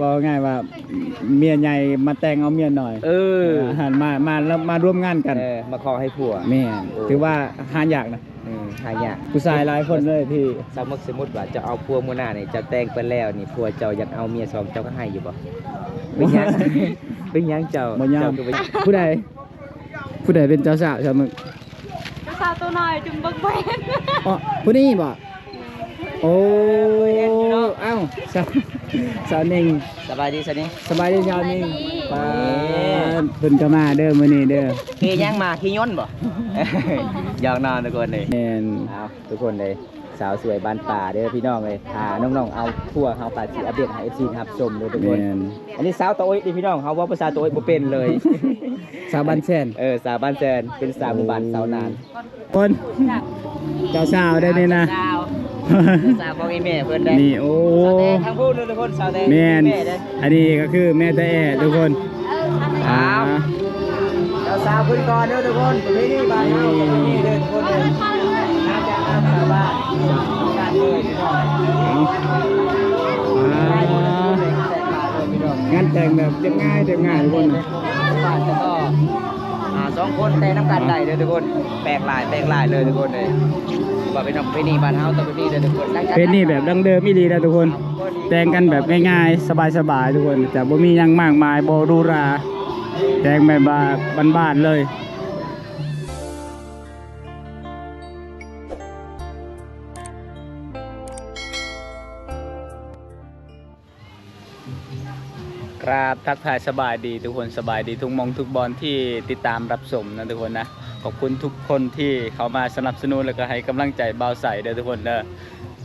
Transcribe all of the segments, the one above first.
ເວົ້າງ່າຍວ່າເມຍໃຫຍ່ມາແຕ່ງເອົາເມຍນ້ອຍ ເອີ ຫັ້ນ ມາ ມາ ມາຮ່ວມງານກັນ ເອີ ມາຂໍໃຫ້ຜົວ ແມ່ນ ໂອ້ ຖືວ່າຫາຍາກນະ ເອີ ຫາຍາກ ຜູ້ຊາຍຫຼາຍຄົນເລີຍທີ່ ສາວເມິກ ສົມມຸດວ່າເຈົ້າເອົາຜົວມື້ໜ້ານີ້ ເຈົ້າແຕ່ງໄປແລ້ວນີ້ ຜົວເຈົ້າຢາກເອົາເມຍສອງ ເຈົ້າກໍໃຫ້ຢູ່ບໍ່? ເປັນຫຍັງ ເປັນຫຍັງເຈົ້າ ບໍ່ຍອມ ເຈົ້າຄືບໍ່ ຜູ້ໃດ ຜູ້ໃດເປັນເຈົ້າສາວ ສາວເມິກ? ເຈົ້າສາວໂຕນ້ອຍຈົນເບິ່ງບໍ່ເຫັນ ອໍ ຜູ້ນີ້ບໍ່? ໂອ້ ເຫັນຢູ່ເນາະ ເອົ້າ ສາວ ສາວເໜິ່ງ ສະບາຍດີສາວເໜິ່ງ ສະບາຍດີສາວເໜິ່ງ ສະບາຍດີ ປ້າ ເພິ່ນກໍມາເດີມື້ນີ້ເດີ ຂີ່ຫຍັງມາ? ຂີ່ຍົນບໍ່? ຢອກນ້ອງທຸກຄົນເອີຍ ແມ່ນ ເອົາ ທຸກຄົນເອີຍ ສາວສວຍບ້ານປ່າເດີພີ່ນ້ອງເອີຍ ຖ້ານ້ອງໆເອົາຜົວເຮົາກໍຊິອັບເດດໃຫ້ເອັຟຊີຮັບຊົມເດີທຸກຄົນ ແມ່ນ ອັນນີ້ສາວຕາໂອ້ຍເດີພີ່ນ້ອງ ເຮົາເວົ້າພາສາຕາໂອ້ຍບໍ່ເປັນເລີຍ ສາວບ້ານແຊນ ເອີ ສາວບ້ານແຊນ ເປັນສາວໝູ່ບ້ານ ໂອ້ ສາວນານ ຄົນ ເຈົ້າສາວໄດ໋ນີ້ນະ ເຈົ້າສາວ ເຈົ້າສາວຂອງອີ່ແມ່ເພິ່ນໄດ໋ ນີ້ ໂອ້ ສາວແດງທາງພຸ້ນເດີທຸກຄົນ ສາວແດງ ແມ່ນ ອັນນີ້ກໍຄືແມ່ຕາແອທຸກຄົນ ເອີ ສາວແດງ ອ້າວ ເຈົ້າສາວຂຶ້ນກ່ອນເດີທຸກຄົນ ປະເພນີບ້ານເຮົາ ປະເພນີເດີທຸກຄົນເດີ ໜ້າຈະງາມຊາວບ້ານ ເອົາ ງານແຕ່ງແບບຮຽບງ່າຍ ຮຽບງ່າຍທຸກຄົນ ບ້ານແຕ່ກໍ ອ່າ ສອງຄົນແຕ່ງນຳກັນໄດ້ເດີທຸກຄົນ ແປກຫຼາຍ ແປກຫຼາຍເລີຍທຸກຄົນເອີຍ ວ່າເປັນປະເພນີບ້ານເຮົາ ປະເພນີເດີທຸກຄົນ ປະເພນີແບບດັ້ງເດີມອີ່ຫຼີນະທຸກຄົນ ແຕ່ງກັນແບບງ່າຍໆ ສະບາຍໆ ທຸກຄົນ ຈະບໍ່ມີຫຍັງມາກມາຍ ບໍ່ຫຼູຫຼາ ແຕ່ງແບບວ່າບ້ານໆເລີຍ. ກາບທັກທາຍສະບາຍດີທຸກຄົນ ສະບາຍດີທຸກໝ່ອງທຸກບ່ອນທີ່ຕິດຕາມຮັບຊົມນະທຸກຄົນນະ ຂອບຄຸນທຸກຄົນທີ່ເຂົ້າມາສະໜັບສະໜູນ ແລ້ວກໍໃຫ້ກຳລັງໃຈບ່າວໄຊເດີທຸກຄົນເດີ.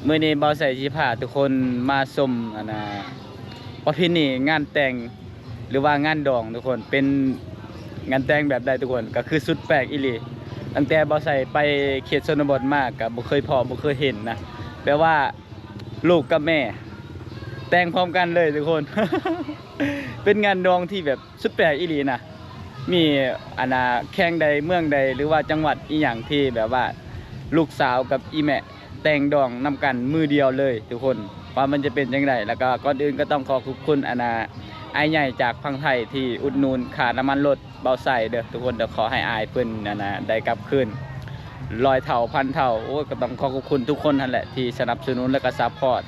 ມື້ນີ້ບ່າວໄຊຊິພາທຸກຄົນມາຊົມ ອັນນ່າ ປະເພນີງານແຕ່ງ ຫຼືວ່າງານດອງທຸກຄົນ ເປັນງານແຕ່ງແບບໃດທຸກຄົນ ກໍຄືສຸດແປກອີ່ຫຼີ. ຕັ້ງແຕ່ບ່າວໄຊໄປເຂດຊົນນະບົດມາ ກໍບໍ່ເຄີຍພໍ້ບໍ່ເຄີຍເຫັນນະ ແບບວ່າ ລູກກັບແມ່ແຕ່ງພ້ອມກັນເລີຍທຸກຄົນ ເປັນງານດອງທີ່ແບບສຸດແປກອີ່ຫຼີນະ ມີ ອັນນ່າ ແຂວງໃດເມືອງໃດ ຫຼືວ່າຈັງຫວັດອີ່ຫຍັງທີ່ແບບວ່າລູກສາວກັບອີ່ແມ່ແຕ່ງດອງນຳກັນມື້ດຽວເລີຍທຸກຄົນ ວ່າມັນຈະເປັນຈັ່ງໃດ. ແລ້ວກໍກ່ອນອື່ນກໍຕ້ອງຂໍຂອບຄຸນ ອັນນ່າ ອ້າຍໃຫຍ່ຈາກຝັ່ງໄທທີ່ອຸດໜູນຄ່ານ້ຳມັນລົດ ບ່າວໄຊເດີທຸກຄົນເດີ ຂໍໃຫ້ອ້າຍເພິ່ນ ອັນນ່າ ໄດ້ກັບຄືນຮ້ອຍເທົ່າພັນເທົ່າ. ໂອ້ຍ ກໍຕ້ອງຂໍຂອບຄຸນທຸກຄົນຫັ້ນແຫຼະ ທີ່ສະໜັບສະໜູນ ແລະກະຊັບພອດ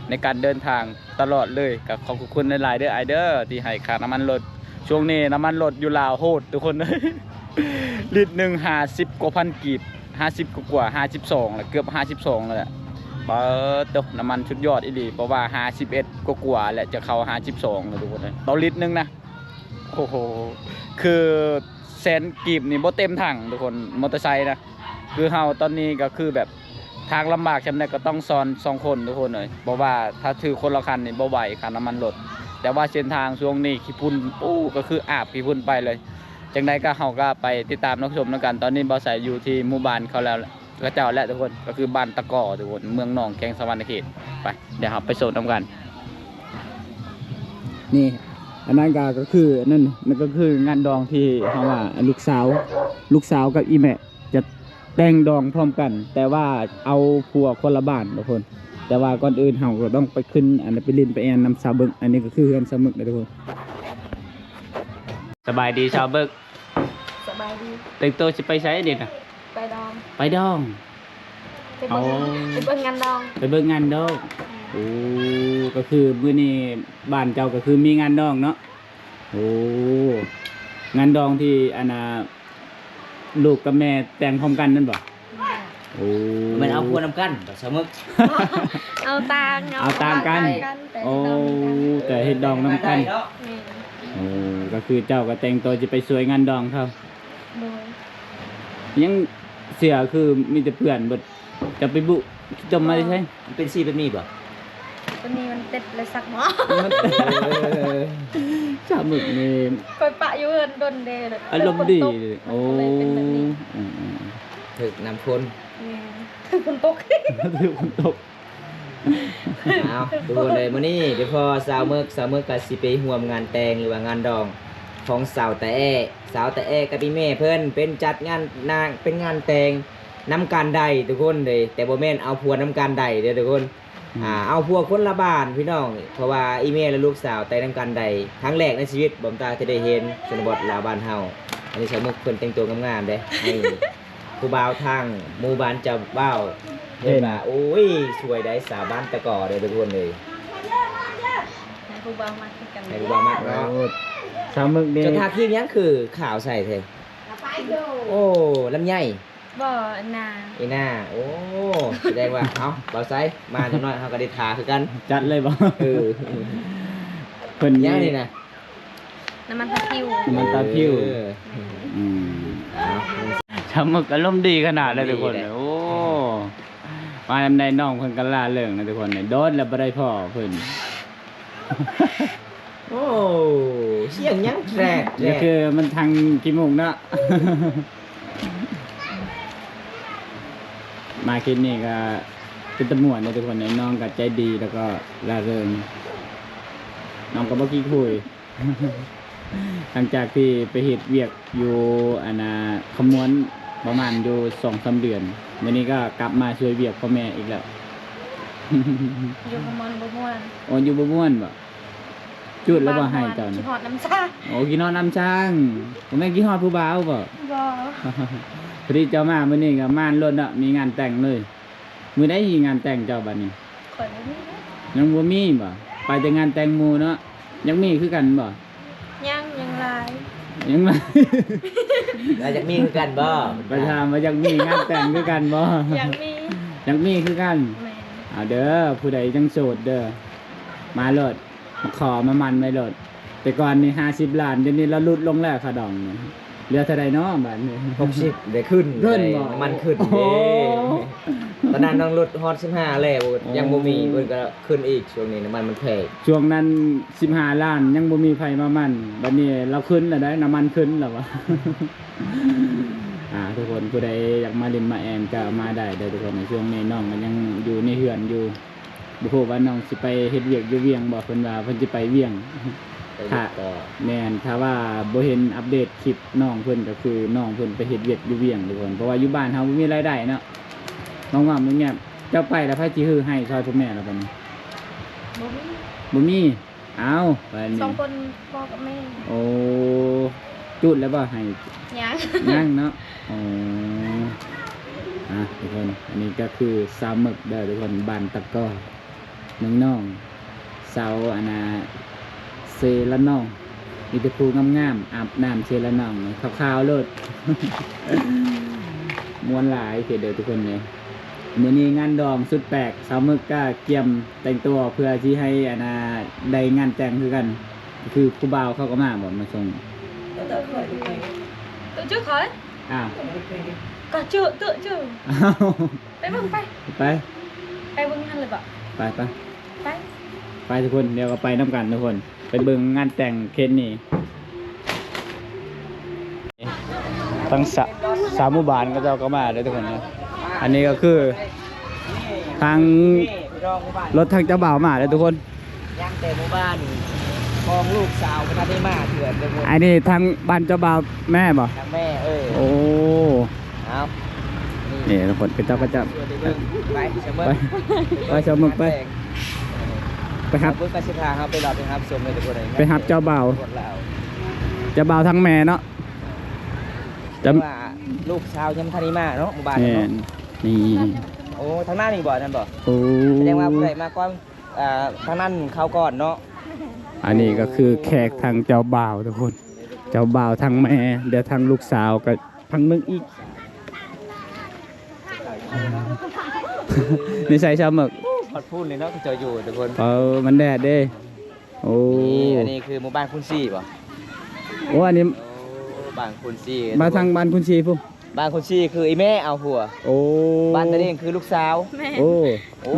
ໃນການເດີນທາງຕະຫຼອດເລີຍ. ກໍຂໍຂອບຄຸນຫຼາຍໆເດີອ້າຍເດີ ທີ່ໃຫ້ຄ່ານ້ຳມັນລົດ. ຊ່ວງນີ້ນ້ຳມັນລົດຢູ່ລາວໂຫດທຸກຄົນເອີຍ ລິດໜຶ່ງຫ້າສິບກວ່າພັນກີບ ຫ້າສິບກວ່າ ຫ້າສິບສອງ ແລ້ວ ເກືອບຫ້າສິບສອງແລ້ວແຫຼະ. ປາດໂທ້ ນ້ຳມັນສຸດຍອດອີ່ຫຼີ ເພາະວ່າຫ້າສິບເອັດກວ່າໆ ແລະ ຈະເຂົ້າຫ້າສິບສອງແລ້ວທຸກຄົນເອີຍ ຕໍ່ລິດໜຶ່ງນະ. ໂອ້ໂຫ ຄືແສນກີບນີ້ບໍ່ເຕັມຖັງທຸກຄົນ ມໍເຕີໄຊນະ. ຄືເຮົາຕອນນີ້ກໍຄືແບບທາງລຳບາກສ່ຳໃດກໍຕ້ອງຊ້ອນສອງຄົນທຸກຄົນເອີຍ ເພາະວ່າຖ້າຖືກຄົນລະຄັນນີ້ບໍ່ໄຫວ ຄ່ານ້ຳມັນລົດ. ແຕ່ວ່າເສັ້ນທາງຊ່ວງນີ້ຂີ້ຝຸ່ນ ໂອ້ ກໍຄືອາບຂີ້ຝຸ່ນໄປເລີຍ. ຈັ່ງໃດກໍເຮົາກໍໄປຕິດຕາມຮັບຊົມນຳກັນ. ຕອນນີ້ບ່າວໄຊຢູ່ທີ່ໝູ່ບ້ານເຂົາແລ້ວ ເຂົາເຈົ້າແຫຼະທຸກຄົນ ກໍຄືບ້ານຕະກໍທຸກຄົນ ເມືອງໜອງ ແຂວງສະຫວັນນະເຂດ. ໄປ ດຽວເຮົາໄປຊົມນຳກັນ. ນີ້ ອັນນັ້ນກໍ ກໍຄື ອັນນັ້ນ ນັ້ນກໍຄືງານດອງທີ່ເຮົາວ່າລູກສາວ ລູກສາວກັບອີ່ແມ່ຈະແຕ່ງດອງພ້ອມກັນ ແຕ່ວ່າເອົາຜົວຄົນລະບ້ານທຸກຄົນ. ແຕ່ວ່າກ່ອນອື່ນເຮົາກໍຕ້ອງໄປຂຶ້ນ ອັນນັ້ນ ໄປຫຼິ້ນໄປແອ່ນນຳສາວເບິກ. ອັນນີ້ກໍຄືເຮືອນສາວເບິກເດີທຸກຄົນ. ສະບາຍດີສາວເບິກ. ສະບາຍດີ. ແຕ່ງໂຕຊິໄປໃສນີ້ນະ? ໄປດອງ. ໄປດອງ. ໄປເບິ່ງ ອໍ ໄປເບິ່ງງານດອງ. ໄປເບິ່ງງານດອງ. ແມ່ນ. ໂອ້ ກໍຄືມື້ນີ້ບ້ານເຈົ້າກໍຄືມີງານດອງເນາະ? ໂອ້ ງານດອງທີ່ ອັນນ່າ ລູກກັບແມ່ແຕ່ງພ້ອມກັນນັ້ນບໍ່? ແມ່ນ. ໂອ້ ແມ່ນເອົາຜົວນຳກັນບໍ່ສາວເມິກ? ເອົາຕ່າງ ເອົາຕ່າງກັນ. ແຕ່ເຮັດດອງນຳກັນ. ໂອ້ ແຕ່ເຮັດດອງນຳກັນ. ແມ່ນ. ໂອ້ ກໍຄືເຈົ້າກໍແຕ່ງໂຕຈະໄປຊ່ວຍງານດອງເຂົາ. ໂດຍ. ຍັງເສື້ອຄືມີແຕ່ເປື້ອນເບິດ. ເຈົ້າໄປບຸຂີ້ຕົມມາແຕ່ໃສ? ມັນເປັນສີແບບນີ້ບໍ່? ຕົວນີ້ມັນເຕັດແລ້ວສັກໝໍ. ເອີ ສາວເບິກນີ້ ຂ້ອຍປະຢູ່ເຮືອນດົນເດ້ ອາລົມດີ. ໂອ້ ມັນກໍເລີຍເປັນແບບນີ້. ອືມໆ ຖືກນ້ຳຝົນ. ແມ່ນ ຖືກຝົນຕົກ. ຖືກຝົນຕົກ. ເອົາ ທຸກຄົນເອີຍ ມື້ນີ້ໄດ້ພໍ້ສາວເມິກ ສາວເມິກກໍຊິໄປຮ່ວມງານແຕ່ງ ຫຼືວ່າງານດອງຂອງສາວຕາແອ້. ສາວຕາແອ້ກັບອີ່ແມ່ເພິ່ນເປັນຈັດງານນາງ ເປັນງານແຕ່ງນຳກັນໄດ້ທຸກຄົນເດີ ແຕ່ບໍ່ແມ່ນເອົາຜົວນຳກັນໄດ້ເດີທຸກຄົນ. ອ່າ ເອົາຜົວຄົນລະບ້ານພີ່ນ້ອງ ເພາະວ່າອີ່ແມ່ ແລະ ລູກສາວແຕ່ງນຳກັນໄດ້ຄັ້ງແລກໃນຊີວິດ ບອມຕາຈະໄດ້ເຫັນຊົນນະບົດລາວບ້ານເຮົາ. ອັນນີ້ສາວມຶກເພິ່ນແຕ່ງຕົວງາມໆເດ້ ໃຫ້ຜູ້ບ່າວທາງໝູ່ບ້ານເຈົ້າບ່າວເຫັນວ່າ ໂອ້ຍ ສວຍໄດ໋ ສາວບ້ານຕະກໍເດີທຸກຄົນເອີຍ. ໃຫ້ຜູ້ບ່າວມັກຄືກັນ ໃຫ້ຜູ້ບ່າວມັກເນາະ. ໂອ້ ສາວມຶກນີ້ ເຈົ້າທາຄຣີມຫຍັງຄືຂາວໃສແທ້? ໂອ້ ລຳໄຍ ບໍ່ ນາ ອີນາ. ໂອ້ ສະແດງວ່າ ເອົ້າ ບ່າວໄຊ ມາຈັກໜ້ອຍເຮົາກໍໄດ້ທາຄືກັນ. ຈັດເລີຍບໍ່? ເອີ ເພິ່ນ ຫຍັງນີ້ນະ? ນ້ຳມັນທາຜິວ ນ້ຳມັນທາຜິວ. ເອີ ອືມ ເອົາ ສາວມຶກອາລົມດີຂະໜາດເລີຍທຸກຄົນ. ໂອ້ ມາຍາມໃດນ້ອງເພິ່ນກໍລ່າເລິງນະທຸກຄົນ ໂດນແລ້ວບໍ່ໄດ້ພໍ້ເພິ່ນ. ໂອ້ ສຽງຫຍັງແທຣກໆ ນີ້ຄືມັນທັງຂີ້ມູກເນາະ. ມາຄລິບນີ້ກໍເປັນຕາມ່ວນເດ້ທຸກຄົນ ນ້ອງກໍໃຈດີ ແລ້ວກໍລ່າເລີງ ນ້ອງກໍບໍ່ຂີ້ຄຸຍ. ຫຼັງຈາກທີ່ໄປເຮັດວຽກຢູ່ ອັນນ່າ ຄຳມ່ວນປະມານຢູ່ສອງສາມເດືອນ ມື້ນີ້ກໍກັບມາຊ່ວຍວຽກພໍ່ແມ່ອີກແລ້ວ. ຢູ່ຄຳມ່ວນບໍ່ມ່ວນ. ໂອ້ ຢູ່ບໍ່ມ່ວນບໍ? ຈູດແລ້ວບໍ່ ໃຫ້ເຈົ້າ ຄິດຮອດນ້ຳຊາງ. ໂອ້ ຄິດຮອດນ້ຳຊາງ ບໍ່ແມ່ນຄິດຮອດຜູ້ບ່າວບໍ? ບໍ່ ພໍດີເຈົ້າມາມື້ນີ້ກໍມ່ວນໂລດເນາະ ມີງານແຕ່ງເລີຍ. ມື້ໃດຊິງານແຕ່ງເຈົ້າບັດນີ້? ຂ້ອຍບໍ່ມີນະ. ຍັງບໍ່ມີບໍ? ໄປແຕ່ງານແຕ່ງໝູ່ເນາະ. ຍັງມີຄືກັນບໍ? ຍັງ ຍັງຫຼາຍ ຍັງຫຼາຍ. ລາວຢາກມີຄືກັນບໍ? ໄປຖາມວ່າຢາກມີງານແຕ່ງຄືກັນບໍ? ຢາກມີ ຢາກມີຄືກັນ. ແມ່ນ ເອົາເດີ ຜູ້ໃດຍັງໂສດເດີ ມາໂລດ ມາຂໍມາໝັ້ນໄວ້ໂລດ. ແຕ່ກ່ອນນີ້ຫ້າສິບລ້ານ ດຽວນີ້ລາວຫຼຸດລົງແລ້ວຄ່າດອງນີ້. ເຫຼືອເທົ່າໃດເນາະບາດນີ້? ຫົກສິບ ໄດ້ຂຶ້ນ ຂຶ້ນ ໄດ້ ບໍ່? ນ້ຳມັນຂຶ້ນເດ້. ໂອ້ ຕອນນັ້ນນ້ອງລົດຮອດສິບຫ້າແລ້ວ ໂອ້ ຍັງບໍ່ມີ ເພິ່ນກໍຂຶ້ນອີກ. ຊ່ວງນີ້ນ້ຳມັນມັນແພງ ຊ່ວງນັ້ນສິບຫ້າລ້ານ ຍັງບໍ່ມີໃຜມາໝັ້ນ ບາດນີ້ລາວຂຶ້ນແລ້ວໄດ໋ ນ້ຳມັນຂຶ້ນແລ້ວວ່າ. ອ່າ ທຸກຄົນ ຜູ້ໃດຢາກມາຫຼິ້ນມາແອນກໍມາໄດ້ເດີທຸກຄົນ. ໃນຊ່ວງນີ້ນ້ອງກໍຍັງຢູ່ໃນເຮືອນຢູ່. ບໍ່ຮູ້ວ່ານ້ອງຊິໄປເຮັດວຽກຢູ່ວຽງບໍ່ ເພິ່ນວ່າເພິ່ນຊິໄປວຽງ. ໄປວຽກກໍແມ່ນ ຖ້າວ່າບໍ່ເຫັນອັບເດດຄລິບນ້ອງເພິ່ນ ກໍຄືນ້ອງເພິ່ນໄປເຮັດວຽກຢູ່ວຽງທຸກຄົນ ເພາະວ່າຢູ່ບ້ານເຮົາບໍ່ມີລາຍໄດ້ເນາະ ເງົາໆ ແງບໆ. ເຈົ້າໄປແລ້ວໃຜຊິຮື້ໄຮ່ຊ່ອຍພໍ່ແມ່ລະບັດນີ້? ບໍ່ມີ ບໍ່ມີ. ອ້າວ ບາດນີ້ ສອງຄົນ ພໍ່ກັບແມ່. ໂອ້ ຈູດແລ້ວບໍ່ໄຮ່? ຍັງ ຍັງເນາະ. ອໍ ອ່າ ທຸກຄົນ ອັນນີ້ກໍຄືສາວໝຶກເດີທຸກຄົນ ບ້ານຕະກໍ ເມືອງນອງ ສາວ ອັນນ່າ ເຊລະນອງ ມີແຕ່ຜູ້ງາມໆ ອາບນ້ຳເຊລະນອງ ຂາວໆໂລດ. ມ່ວນຫຼາຍເດີທຸກຄົນເອີຍ. ມື້ນີ້ງານດອງສຸດແປກ ສາວໝຶກກໍກຽມ ແຕ່ງຕົວເພື່ອທີ່ໃຫ້ ອັນນ່າ ໄດ້ງານແຕ່ງຄືກັນ. ຄືຜູ້ບ່າວເຂົາກໍມາບໍ່ ມາສົ່ງ? ຕະຈຸຂ້ອຍ ອ້າວ ກໍຈຸ ຕະຈຸ ອ້າວ ໄປເບິ່ງໄປ ໄປ ໄປເບິ່ງຫັ້ນເລີຍບໍ່? ໄປ ໄປ ໄປ ໄປ ທຸກຄົນ ດຽວກໍໄປນຳກັນທຸກຄົນ ໄປເບິ່ງງານແຕ່ງເຂດນີ້. ທັງສາ ສາມໝູ່ບ້ານເຂົາເຈົ້າກໍມາເດີທຸກຄົນເນາະ. ອັນນີ້ກໍຄືທາງລົດທາງເຈົ້າບ່າວມາເດີທຸກຄົນ. ຍັງແຕ່ໝູ່ບ້ານຂອງລູກສາວບໍ່ທັນໄດ້ມາເທື່ອເດີທຸກຄົນ. ອັນນີ້ທາງບ້ານເຈົ້າບ່າວແມ່ບໍ່? ທາງແມ່ ເອີ. ໂອ້ ເອົາ ນີ້ ນີ້ທຸກຄົນ ເຂົາເຈົ້າກໍຈະ ໄປ ໄປ ໄປ ສາວໝຶກໄປ ໄປຮັບ ເບິ່ງກັນຊິພາເຮົາໄປຮັບ ໄປຮັບຊົມເດີທຸກຄົນ ໄປຮັບເຈົ້າບ່າວ ເຈົ້າບ່າວທາງແມ່ເນາະ. ແຕ່ວ່າລູກສາວຍັງບໍ່ທັນໄດ້ມາເນາະ ໝູ່ບ້ານເນາະ. ແມ່ນ ນີ້ ໂອ້ ທາງໜ້ານີ້ບໍ່ ນັ້ນບໍ່? ໂອ້ ສະແດງວ່າຜູ້ໃດມາກ່ອນ ອ່າ ທາງນັ້ນເຂົ້າກ່ອນເນາະ. ອັນນີ້ກໍຄືແຂກທາງເຈົ້າບ່າວທຸກຄົນ ເຈົ້າບ່າວທາງແມ່ ດຽວທາງລູກສາວກໍທາງໜຶ່ງອີກ. ນິໄສຊາວໝຶກ ຮອດພຸ້ນເລີຍເນາະ ເຂົາເຈົ້າຢູ່ທຸກຄົນ. ເອີ ມັນແດດເດ້. ໂອ້ ນີ້ ອັນນີ້ຄືໝູ່ບ້ານຄູນສີ່ບໍ່? ໂອ້ ອັນນີ້ ໂອ້ ບ້ານຄູນສີ່ ມາທາງບ້ານຄູນສີ່ພຸ້ນ. ບ້ານຄູນສີ່ຄືອີ່ແມ່ເອົາຜົວ. ໂອ້ ບ້ານຕາເດ້ງຄືລູກສາວ. ແມ່ນ ໂອ້ ໂອ້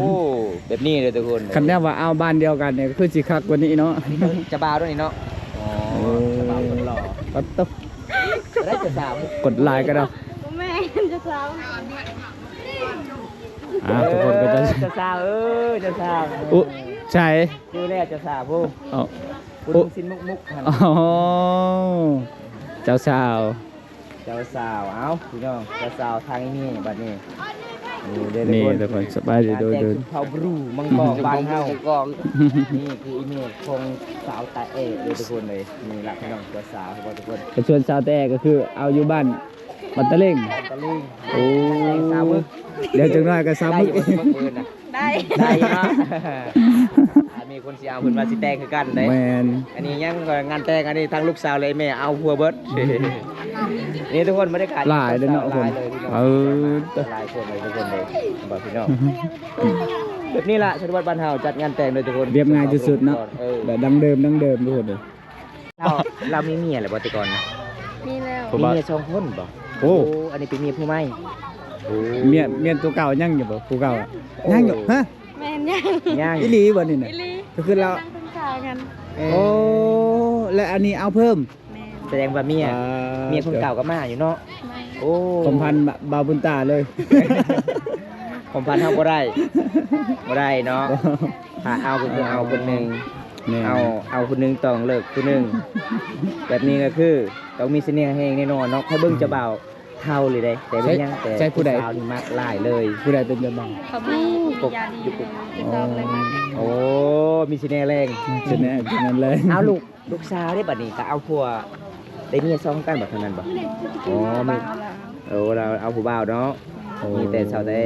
ແບບນີ້ເດີທຸກຄົນ. ຄັນແນວວ່າເອົາບ້ານດຽວກັນນີ້ ຄືຊິຄັກກວ່ານີ້ເນາະ. ອັນນີ້ຄືເຈົ້າບ່າວຕົວນີ້ເນາະ. ອໍ ໂອ້ ເຈົ້າບ່າວຄົນຫຼໍ່. ປັດໂຕ ໄດ້ເຈົ້າສາວ ກົດຫຼາຍກໍໄດ້. ບໍ່ແມ່ນ ເຈົ້າສາວ. ອ່າ ທຸກຄົນກໍຈະ ເອີ ເຈົ້າສາວ ເອີ ເຈົ້າສາວ. ອຸ ໃສ ເຈີແລ້ວເຈົ້າສາວຜູ້ ເອົ້າ ຜູ້ໜຶ່ງຊິນມຸກໆຫັ້ນ. ອໍ ເຈົ້າສາວ ເຈົ້າສາວ. ເອົ້າ ພີ່ນ້ອງ ເຈົ້າສາວທາງນີ້ບັດນີ້. ນີ້ເດີທຸກຄົນ ສະບາຍດີ ໂດຍໆ ເຜົ່າບຣູມັງກອງບ້ານເຮົາ. ນີ້ຄືອີເມຈຂອງສາວຕາແອເດີທຸກຄົນເອີຍ. ນີ້ລະພີ່ນ້ອງ ເຈົ້າສາວເຫັນບໍ່ທຸກຄົນ ກະຊວນສາວຕາແອກະຄືເອົາຢູ່ບ້ານ ບັນຕະເລງ ໂອ້ ດຽວຈັກໜ້ອຍກະສາວມຶກ ໄດ້ຢູ່ບໍ່ ໄດ້ຢູ່ເນາະ ມີຄົນຊິເອົາ ເພິ່ນວ່າຊິແຕ່ງຄືກັນເດ້. ແມ່ນ ອັນນີ້ຍັງງານແຕ່ງ ອັນນີ້ທັງລູກສາວ ແລະ ແມ່ເອົາຜົວເບິດ. ນີ້ທຸກຄົນ ບັນຍາກາດຫຼາຍເດ້ເນາະ ຫຼາຍເລີຍ ເອີ ຫຼາຍຄົນເລີຍທຸກຄົນເລີຍ ບອກພີ່ນ້ອງ ແບບນີ້ລະ ຊົນນະບົດບ້ານເຮົາຈັດງານແຕ່ງເດີທຸກຄົນ ລຽບງ່າຍທີ່ສຸດເນາະ ເອີ ແບບດັ້ງເດີມ ດັ້ງເດີມທຸກຄົນເອີຍ. ລາວ ລາວມີເມຍແລ້ວບໍ່ແຕ່ກ່ອນນະ? ມີແລ້ວ ມີເມຍສອງຄົນບໍ່? ໂອ້ ອັນນີ້ເປັນເມຍຜູ້ໃໝ່? ໂອ້ ເມຍ ເມຍຕົວເກົ່າຍັງຢູ່ບໍ່? ຜູ້ເກົ່າ ໂອ້ ຍັງຢູ່ ຮະ? ແມ່ນ ຍັງ ຍັງ ອີ່ຫຼີບໍ່ນີ້ນະ? ອີ່ຫຼີ ກະຄືລາວ ໂອ້ ແລະ ອັນນີ້ເອົາເພີ່ມ? ແມ່ນ ສະແດງວ່າເມຍ ເມຍຄົນເກົ່າກະມາຢູ່ເນາະ. ໂອ້ ຄວາມພັນບ່າວບຸນຕາເລີຍ ຄວາມພັນເຮົາບໍ່ໄດ້ ບໍ່ໄດ້ເນາະ ຖ້າເອົາກະຄືເອົາຄົນໜຶ່ງ ແມ່ນ ເອົາ ເອົາຄົນໜຶ່ງຕ້ອງເລີກຜູ້ໜຶ່ງ ແບບນີ້ກະຄືຕ້ອງມີສະເໜ່ຫແຮງແນ່ນອນເນາະ. ຂ້ອຍເບິ່ງເຈົ້າບ່າວເຖົ້າເລີຍເດ້ ແຕ່ເປັນຫຍັງແຕ່ຜູ້ສາວນີ້ມັກຫຼາຍເລີຍ. ຜູ້ໃດເປັນເຈົ້າບ່າວ? ເຂົາມີ ໂອ້ ມີສະເໜ່ແຮງ ສະເໜ່ແຮງ ເອົາລູກ ລູກສາວເດ້ ບາດນີ້ກະເອົາຜົວ ໄດ້ເມຍສອງຄືກັນບໍ່ ເທົ່ານັ້ນບໍ່? ອໍ ມີ ໂອ້ ລາວເອົາຜູ້ບ່າວເນາະ. ໂອ້ ມີແຕ່ສາວແຕ່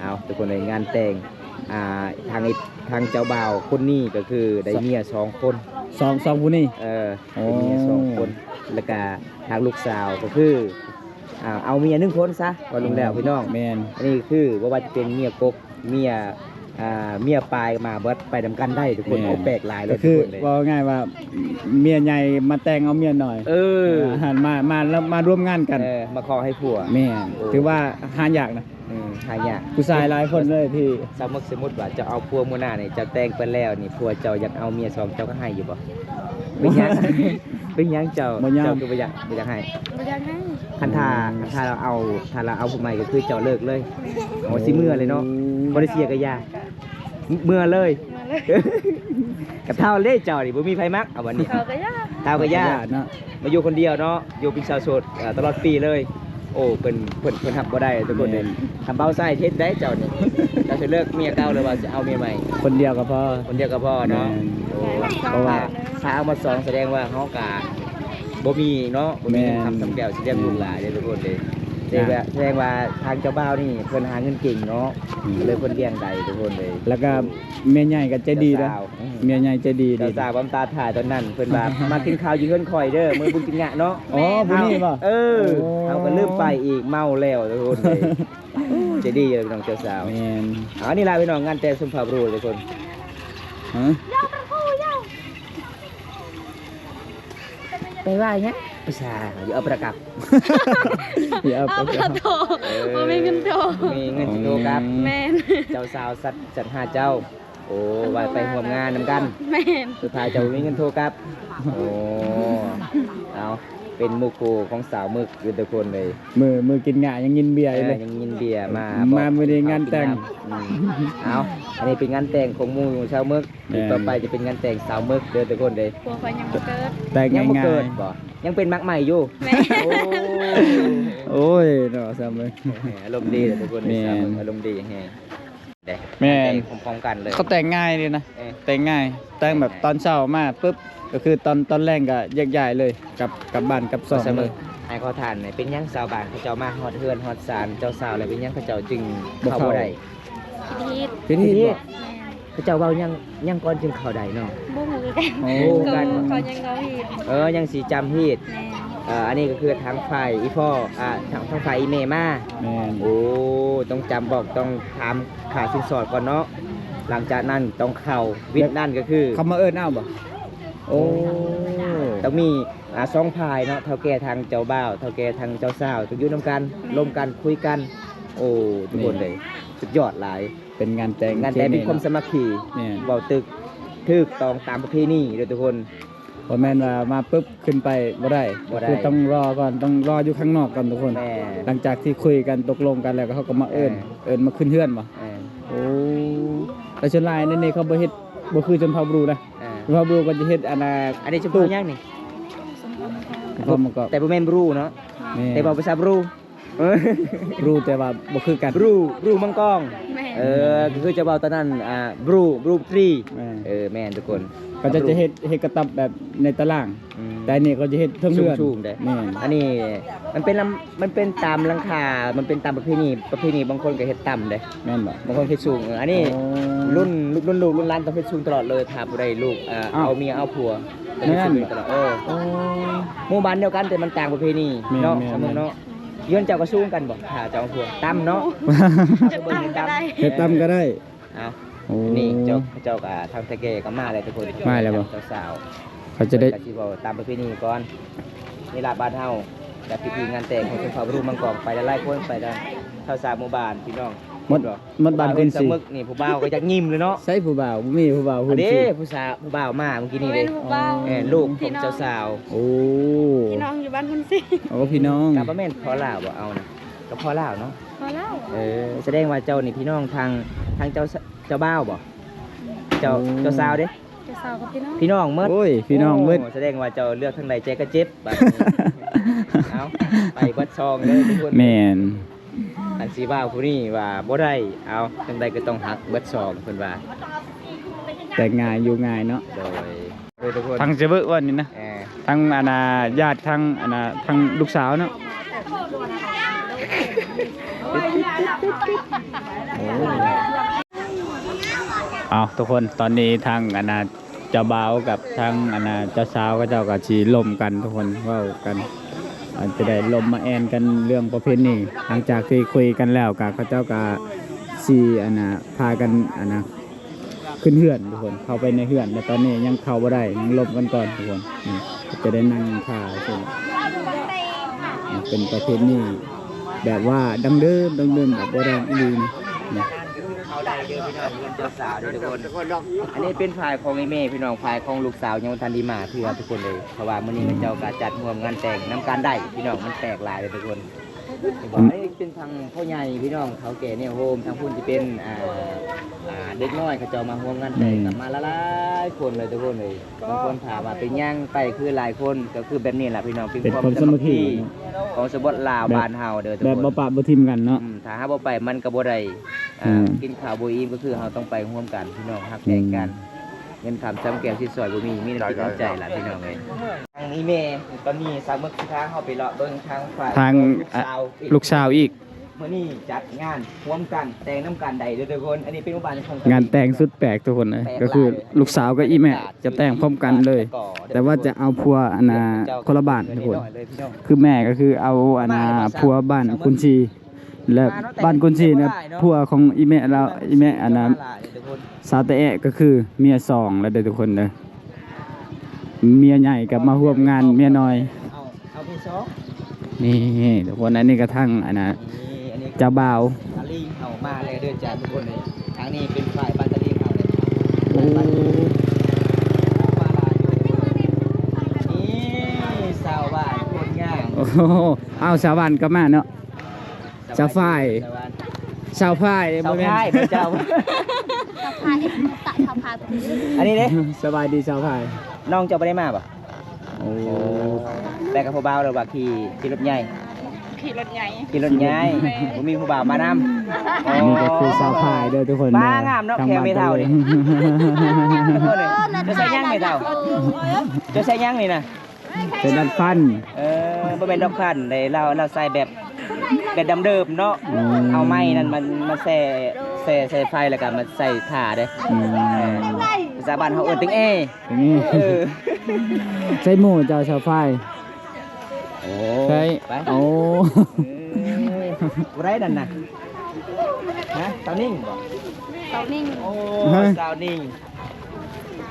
ເອົາ ທຸກຄົນເອີຍ ງານແຕ່ງ ອ່າ ທາງ ທາງເຈົ້າບ່າວຄົນນີ້ກະຄືໄດ້ເມຍສອງຄົນ ສອງ ສອງຜູ້ນີ້ ເອີ ໄດ້ເມຍສອງຄົນ ແລ້ວກະທາງລູກສາວກະຄື ອ່າ ເອົາເມຍໜຶ່ງຄົນຊະ ວ່າລົງແລ້ວພີ່ນ້ອງ. ແມ່ນ ອັນນີ້ຄືບໍ່ວ່າຈະເປັນເມຍກົກ ເມຍ ອ່າ ເມຍປາຍມາເບິດ ໄປນຳກັນໄດ້ທຸກຄົນ. ໂອ້ ແປກຫຼາຍເລີຍ ກະຄືເວົ້າງ່າຍວ່າ ເມຍໃຫຍ່ມາແຕ່ງເອົາເມຍນ້ອຍ ເອີ ມາ ມາ ມາຮ່ວມງານກັນ ເອີ ມາຂໍໃຫ້ຜົວ. ແມ່ນ ໂອ້ ຖືວ່າຫາຍາກນະ ອືມ ຫາຍາກ ຜູ້ຊາຍຫຼາຍຄົນເລີຍທີ່ ສາວເມິກ ສົມມຸດວ່າເຈົ້າເອົາຜົວມື້ໜ້ານີ້ ເຈົ້າແຕ່ງໄປແລ້ວນີ້ ຜົວເຈົ້າຢາກເອົາເມຍສອງ ເຈົ້າກະໃຫ້ຢູ່ບໍ່? ເປັນຫຍັງ ເປັນຫຍັງເຈົ້າ ເຈົ້າຄືບໍ່ຢາກ ບໍ່ຢາກໃຫ້? ບໍ່ຢາກໃຫ້ ຄັນຖ້າ ຄັນຖ້າລາວເອົາ ຖ້າລາວເອົາຜູ້ໃໝ່ກະຄືເຈົ້າເລີກເລີຍ. ໂອ້ ຊິເມືອເລີຍເນາະ ບໍ່ໄດ້ເສຍກະຢ່າ ເມືອເລີຍ ເມືອເລີຍ ກະເຖົ້າເລີຍເຈົ້ານີ້ ບໍ່ມີໃຜມັກ ເອົາບາດນີ້ ເຖົ້າກະຢ່າ ເຖົ້າກະຢ່າເນາະ ມາຢູ່ຄົນດຽວເນາະ ຢູ່ເປັນສາວໂສດ ເອີ ຕະຫຼອດປີເລີຍ. ໂອ້ ເພິ່ນ ເພິ່ນ ເພິ່ນຮັບບໍ່ໄດ້ທຸກຄົນເອີຍ. ແມ່ນ ຄັນເບົາໃສ່ເຮັດໄດ້ເຈົ້ານີ້ ເຈົ້າຊິເລີກເມຍເກົ່າ ຫຼືວ່າຊິເອົາເມຍໃໝ່? ຄົນດຽວກະພໍ ຄົນດຽວກະພໍເນາະ. ແມ່ນ ໂອ້ ເພາະວ່າຖ້າເອົາມາສອງ ສະແດງວ່າເຮົາກະບໍ່ມີເນາະ ບໍ່ມີເງິນຄຳຄຳແກ້ວຊິລ້ຽງລູກຫຼານເດ້ທຸກຄົນເດ້. ສະແດງວ່າ ສະແດງວ່າທາງເຈົ້າບ່າວນີ້ເພິ່ນຫາເງິນເກັ່ງເນາະ ອືມ ກະເລີຍເພິ່ນລ້ຽງໄດ້ທຸກຄົນເດ້. ແລ້ວກະແມ່ໃຫຍ່ກະໃຈດີເດ້ ແມ່ໃຫຍ່ໃຈດີ ເຈົ້າສາວບຳຕາຖ່າຍຕອນນັ້ນ ເພິ່ນວ່າ ມາກິນເຂົ້າຢູ່ເຮືອນຂ້ອຍເດີ ມື້ບຸນກິນງະເນາະ. ອໍ ຜູ້ນີ້ບໍ່? ເອີ ເຮົາກະລືມໄປອີກ ເມົາແລ້ວທຸກຄົນເອີຍ. ໃຈດີເລີຍພີ່ນ້ອງເຈົ້າສາວ. ແມ່ນ ອັນນີ້ລະພີ່ນ້ອງ ງານແຕ່ງຊົນເຜົ່າບຣູທຸກຄົນ. ຮະ? ແປວ່າຫຍັງ? ພາສາຢູ່ອາປະກັບ ຢູ່ອາປະກັບ ບໍ່ມີເງິນໂທ ບໍ່ມີເງິນຊິໂທກັບ. ແມ່ນ ເຈົ້າສາວສັດ ສັດຫາເຈົ້າ. ໂອ້ ວ່າໄປຮ່ວມງານນຳກັນ. ແມ່ນ ສຸດທ້າຍເຈົ້າບໍ່ມີເງິນໂທກັບ. ໂອ້ ເອົາ ເປັນໝູ່ຄູ່ຂອງສາວເມິກຢູ່ທຸກຄົນເລີຍ. ມື້ ມື້ກິນງະຍັງກິນເບຍຢູ່ເລີຍ ຍັງກິນເບຍ ມາ ມາມື້ນີ້ງານແຕ່ງ. ເອົາ ອັນນີ້ເປັນງານແຕ່ງຂອງໝູ່ສາວເມິກ. ແມ່ນ ຕໍ່ໄປຈະເປັນງານແຕ່ງສາວເມິກເດີທຸກຄົນເດີ. ຜົວຂ້ອຍຍັງບໍ່ເກີດ ແຕ່ງງ່າຍໆ ຍັງບໍ່ເກີດບໍ່? ຍັງເປັນໝາກໄມ້ຢູ່. ແມ່ນ ໂອ້ຍເນາະ ສາວເມິກ ອາລົມດີເດີທຸກຄົນ. ແມ່ນ ສາວເມິກອາລົມດີແຮງ. ແມ່ນ ແຕ່ງພ້ອມໆກັນເລີຍ ເຂົາແຕ່ງງ່າຍເລີຍນະ. ເອີ ແຕ່ງງ່າຍ ແຕ່ງແບບ ແຕ່ງງ່າຍ ຕອນເຊົ້າມາປຶບ ກະຄືຕອນ ຕອນແລງກະແຍກຍ້າຍເລີຍ ກັບ ກັບບ້ານກັບຊ່ອງເລີຍ. ໃຫ້ຂໍຖາມແດ່ ເປັນຫຍັງຊາວບ້ານເຂົາເຈົ້າມາຮອດເຮືອນຮອດຊານເຈົ້າສາວແລ້ວ ເປັນຫຍັງເຂົາເຈົ້າຈຶ່ງເຂົ້າບໍ່ໄດ້? ຜິດຮີດ ຜິດຮີດບໍ່? ແມ່ນ ເຂົາເຈົ້າເວົ້າຫຍັງ ຫຍັງກ່ອນຈຶ່ງເຂົ້າໄດ້ເນາະ? ບໍ່ຮູ້ຄືກັນ ບໍ່ຮູ້ຄືກັນ ເຂົາຍັງເວົ້າຜິດ. ເອີ ຍັງຊິຈຳຜິດ. ແມ່ນ ເອີ ອັນນີ້ກະຄືທາງຝ່າຍອີ່ພໍ່ ອ່າ ທາງ ທາງຝ່າຍອີ່ແມ່ມາ. ແມ່ນ ໂອ້ ຕ້ອງຈຳບອກ ຕ້ອງຖາມຄ່າສິນສອດກ່ອນເນາະ. ຫຼັງຈາກນັ້ນຕ້ອງເຂົ້າ ວິດນັ້ນກະຄື ເຂົາມາເອີ້ນເອົາບໍ່? ໂອ້ ຕ້ອງມີ ອ່າ ສອງຝ່າຍເນາະ ເຖົ້າແກ່ທາງເຈົ້າບ່າວ ເຖົ້າແກ່ທາງເຈົ້າສາວ ຕ້ອງຢູ່ນຳກັນ ແມ່ນ ລົມກັນ ຄຸຍກັນ. ໂອ້ ທຸກຄົນເລີຍ ສຸດຍອດຫຼາຍ. ເປັນງານແຕ່ງ ງານແຕ່ງມີຄວາມສາມັກຄີ. ແມ່ນ ເວົ້າຖືກ ຖືກຕ້ອງຕາມປະເພນີເດີທຸກຄົນ. ບໍ່ແມ່ນວ່າມາປຶບຂຶ້ນໄປບໍ່ໄດ້ ບໍ່ໄດ້ ກະຄືຕ້ອງລໍກ່ອນ ຕ້ອງລໍຢູ່ຂ້າງນອກກ່ອນທຸກຄົນ. ແມ່ນ ຫຼັງຈາກທີ່ຄຸຍກັນຕົກລົງກັນແລ້ວ ເຂົາກະມາເອີ້ນ ເອີ ເອີ້ນມາຂຶ້ນເຮືອນບໍ່? ແມ່ນ ໂອ້ ແຕ່ສ່ວນຫຼາຍໃນນີ້ເຂົາບໍ່ເຮັດ ບໍ່ຄືຊົນເຜົ່າບຣູນະ. ເອີ ຊົນເຜົ່າບຣູກະຈະເຮັດອັນນ່າ ອັນນີ້ຊົນເຜົ່າຫຍັງນີ້? ຊົນເຜົ່າມັງກອກ ແຕ່ບໍ່ແມ່ນບຣູເນາະ. ແມ່ນ ແຕ່ເວົ້າພາສາບຣູ. ບຣູ ແຕ່ວ່າບໍ່ຄືກັນ ບຣູ ບຣູມັງກອງ ແມ່ນ ເອີ ຄືຈະເວົ້າຕອນນັ້ນ ອ່າ ບຣູ ບຣູທຣີ ແມ່ນ ເອີ ແມ່ນທຸກຄົນ ເຂົາເຈົ້າຈະເຮັດ ເຮັດກະຕັບແບບໃນຕາລ່າງ ອືມ ແຕ່ອັນນີ້ເຂົາຈະເຮັດເທິງເຮືອນ ສູງໆເດ້ ແມ່ນ ອັນນີ້ມັນເປັນລຳ ມັນເປັນຕາມຫຼັງຄາ ມັນເປັນຕາມປະເພນີ ປະເພນີບາງຄົນກໍເຮັດຕ່ຳເດ້ ແມ່ນບໍ່ ບາງຄົນເຮັດສູງ ເອີ ອັນນີ້ ອໍ ລຸ້ນ ລຸ້ນລູກລຸ້ນຫຼານຕ້ອງເຮັດສູງຕະຫຼອດເລີຍ ຖ້າຜູ້ໃດລູກ ເອີ ອ້າວ ເອົາເມຍເອົາຜົວ ຕ້ອງເຮັດສູງຕະຫຼອດ ເອີ ໂອ້ ໝູ່ບ້ານດຽວກັນ ແຕ່ມັນຕ່າງປະເພນີ ແມ່ນ ເນາະ ແມ່ນ ສາວເມືອງເນາະ ເຮືອນເຈົ້າກໍສູງກັນບໍ່ ຖ້າເຈົ້າເອົາຜົວ ຕ່ຳເນາະ ເຮັດຕ່ຳກໍໄດ້ ເຮັດຕ່ຳກໍໄດ້ ເອົາ ໂອ້ ນີ້ເຈົ້າ ເຈົ້າກໍ ທາງເຖົ້າແກ່ກໍມາແລ້ວທຸກຄົນ ມາແລ້ວບໍ່ ເຈົ້າສາວ ເຂົາຈະໄດ້ ກໍຊິເວົ້າຕາມປະເພນີກ່ອນ ນີ້ລະບ້ານເຮົາ ຈັດພິທີງານແຕ່ງຂອງຊົນເຜົ່າບຣູມັງກອງ ໄປຫຼາຍໆຄົນ ໄປກັນຊາວສາມໝູ່ບ້ານ ພີ່ນ້ອງ ໝົດ ໝົດບ້ານຄຸນສີ ເຫັນສາວມຶກນີ້ ຜູ້ບ່າວກໍຢາກຍິ້ມເລີຍເນາະ ໃສຜູ້ບ່າວ ບໍ່ມີຜູ້ບ່າວຄຸນສີ ເດ້ ຜູ້ສາວ ຜູ້ບ່າວມາມື້ກີ້ນີ້ເດ້ ບໍ່ແມ່ນຜູ້ບ່າວ ເອີ ລູກຂອງເຈົ້າສາວ ໂອ້ ພີ່ນ້ອງຢູ່ບ້ານຄຸນສີ ໂອ້ ພີ່ນ້ອງ ກໍບໍ່ແມ່ນພໍ່ລາວບໍ່ ເອົານະ ກໍພໍ່ລາວເນາະ ພໍ່ລາວ ເອີ ສະແດງວ່າເຈົ້ານີ້ພີ່ນ້ອງທາງ ທາງເຈົ້າ ເຈົ້າບ່າວບໍ່ ເຈົ້າ ໂອ້ ເຈົ້າສາວເດ້ ເຈົ້າສາວກັບພີ່ນ້ອງ ພີ່ນ້ອງໝົດ ໂອ້ຍ ພີ່ນ້ອງໝົດ ໂອ້ ສະແດງວ່າເຈົ້າເລືອກທາງໃດໃຈກໍເຈັບ ບາດນີ້ ເອົາ ໄປເບິດຊ່ອງເດີທຸກຄົນ ແມ່ນ ອັນຊິວ່າຜູ້ນີ້ວ່າບໍ່ໄດ້ ເອົາ ຈັ່ງໃດກໍຕ້ອງຮັກເບິດຊ່ອງ ເພິ່ນວ່າ ແຕ່ງງ່າຍຢູ່ງ່າຍເນາະ ໂດຍ ເອີ ທຸກຄົນ ທາງເຈເບີວ່ານີ້ນະ ເອີ ທາງອັນນ່າ ຍາດທາງອັນນ່າ ທາງລູກສາວເນາະ ໂອ້ ເອົາ ທຸກຄົນ ຕອນນີ້ທາງອັນນ່າ ເຈົ້າບ່າວກັບທາງອັນນ່າ ເຈົ້າສາວ ເຂົາເຈົ້າກໍຊິລົມກັນທຸກຄົນ ເວົ້າກັນ ອາດຈະໄດ້ລົມມາແອ່ນກັນເລື່ອງປະເພນີ ຫຼັງຈາກທີ່ຄຸຍກັນແລ້ວກໍ ເຂົາເຈົ້າກໍຊິອັນນ່າ ພາກັນອັນນ່າ ຂຶ້ນເຮືອນທຸກຄົນ ເຂົ້າໄປໃນເຮືອນ ແລ້ວຕອນນີ້ຍັງເຂົ້າບໍ່ໄດ້ ຍັງລົມກັນກ່ອນທຸກຄົນ ນີ້ ຈະໄດ້ນັ່ງຖ້າ ເປັນປະເພນີແບບວ່າດັ້ງເດີມ ດັ້ງເດີມແບບໂບລານອີ່ຫຼີນີ້ ນີ້ ເຂົ້າໄດ້ເດີພີ່ນ້ອງ ເຮືອນເຈົ້າສາວເດີທຸກຄົນ ອັນນີ້ເປັນຝ່າຍຂອງອີ່ແມ່ພີ່ນ້ອງ ຝ່າຍຂອງລູກສາວຍັງບໍ່ທັນໄດ້ມາເທື່ອທຸກຄົນເອີຍ ເພາະວ່າມື້ນີ້ເຂົາເຈົ້າກໍຈັດຮ່ວມງານແຕ່ງນຳກັນໄດ້ພີ່ນ້ອງ ມັນແປກຫຼາຍເດີທຸກຄົນ ອັນນີ້ເປັນທາງພໍ່ໃຫຍ່ພີ່ນ້ອງ ເຖົ້າແກ່ແນວໂຮມ ທາງພຸ້ນຊິເປັນ ອ່າ ອ່າ ເດັກນ້ອຍເຂົາເຈົ້າມາຮ່ວມງານແຕ່ງ ແມ່ນ ກັນມາຫຼາຍໆຄົນເລີຍທຸກຄົນເອີຍ ບາງຄົນຖາມວ່າເປັນຫຍັງໄປຄືຫຼາຍຄົນ ກໍຄືແບບນີ້ລະພີ່ນ້ອງ ເປັນຄວາມສາມັກຄີຂອງຊົນນະບົດລາວ ແບບ ບ້ານເຮົາເດີທຸກຄົນ ແບບບໍ່ປະບໍ່ຖິ້ມກັນເນາະ ອືມ ຖ້າເຮົາບໍ່ໄປມັນກໍບໍ່ໄດ້ ອ່າ ອືມ ກິນເຂົ້າບໍ່ອີ່ມ ກໍຄືເຮົາຕ້ອງໄປຮ່ວມກັນພີ່ນ້ອງ ຮັກແພງກັນ ອືມ ເງິນຄຳຊຳແກ້ວຊິຊ່ອຍບໍ່ມີ ມີແຕ່ຈິດນ້ຳໃຈລະພີ່ນ້ອງເອີຍ ທາງນີ້ແມ່ ຕອນນີ້ສາວເມືອງຊິພາເຮົາໄປເລາະເບິ່ງທາງຝ່າຍທາງລູກສາວອີກ ມື້ນີ້ຈັດງານຮ່ວມກັນ ແຕ່ງນຳກັນໄດ້ເດີທຸກຄົນ ອັນນີ້ເປັນໝູ່ບ້ານຂອງ ງານແຕ່ງສຸດແປກທຸກຄົນເອີຍ ກໍຄືລູກສາວກັບອີ່ແມ່ຈະແຕ່ງພ້ອມກັນເລີຍ ແຕ່ວ່າຈະເອົາຜົວອັນນ່າ ຄົນລະບ້ານທຸກຄົນ ຄືແມ່ກໍຄືເອົາອັນນ່າ ຜົວບ້ານຄຸນສີ ແລະ ບ້ານກຸນຊີນະ ຜົວຂອງອີ່ແມ່ລາວ ອີ່ແມ່ອັນນະ ສາວຕະແອະ ກໍຄືເມຍສອງແລ້ວເດີທຸກຄົນເດີ ເມຍໃຫຍ່ກໍມາຮ່ວມງານເມຍນ້ອຍ ເອົາ ເອົາເມຍສອງ ນີ້ທຸກຄົນ ອັນນີ້ກໍທັງອັນນະ ນີ້ ອັນນີ້ ເຈົ້າບ່າວ ຕາລີງເຮົາມາແລ້ວເດີຈ້າທຸກຄົນເດີ ທາງນີ້ເປັນຝ່າຍບ້ານຕາລີງເຮົາເດີ ໂອ້ ມາຫຼາຍຢູ່ ນີ້ ຊາວບ້ານຄົນງາມ ໂອ້ໂຫ ເອົາ ຊາວບ້ານກໍມາເນາະ ສາວຝ້າຍ ສາວຝ້າຍ ສາວຝ້າຍ ບໍ່ແມ່ນ ສາວຝ້າຍ ເຈົ້າ ສາວຝ້າຍ ສາວຝ້າຍ ອັນນີ້ເດ້ ສະບາຍດີສາວຝ້າຍ ນ້ອງເຈົ້າບໍ່ໄດ້ມາບໍ່? ໂອ້ ໄປກັບຜູ້ບ່າວ ຫຼືວ່າຂີ່ ຂີ່ລົດໃຫຍ່? ຂີ່ລົດໃຫຍ່ ຂີ່ລົດໃຫຍ່ ແມ່ນ ບໍ່ມີຜູ້ບ່າວມານຳ ນີ້ກໍຄືສາວຝ້າຍເດີທຸກຄົນ ປ້າງາມເນາະ ແຂ້ວແມ່ເຖົ້ານີ້ ເຈົ້າໃສ່ຫຍັງແມ່ເຖົ້າ? ເຈົ້າໃສ່ຫຍັງນີ້ນະ? ເປັນດອກພັນ ເອີ ບໍ່ແມ່ນດອກພັນເດ້ ລາວ ລາວໃສ່ແບບ ແບບດຳເດີມເນາະ ອືມ ເອົາໄມ້ນັ້ນມາ ມາແຊ່ ແຊ່ໃສ່ໄຟ ແລ້ວກໍມາໃສ່ຖ້າເດ້ ອືມ ເອີ ພາສາບ້ານເຮົາເອີ້ນຕິງເອ ຕິງເອ ເອີ ໃສ່ໝູ່ເຈົ້າຊາວຝ້າຍ ໂອ້ ໃສ່ ໄປ ໂອ້ ເອີ ຜູ້ໃດນັ້ນນະ? ຮະ ສາວນິ້ງບໍ່? ສາວນິ້ງ ໂອ້ ຮະ ສາວນິ້ງ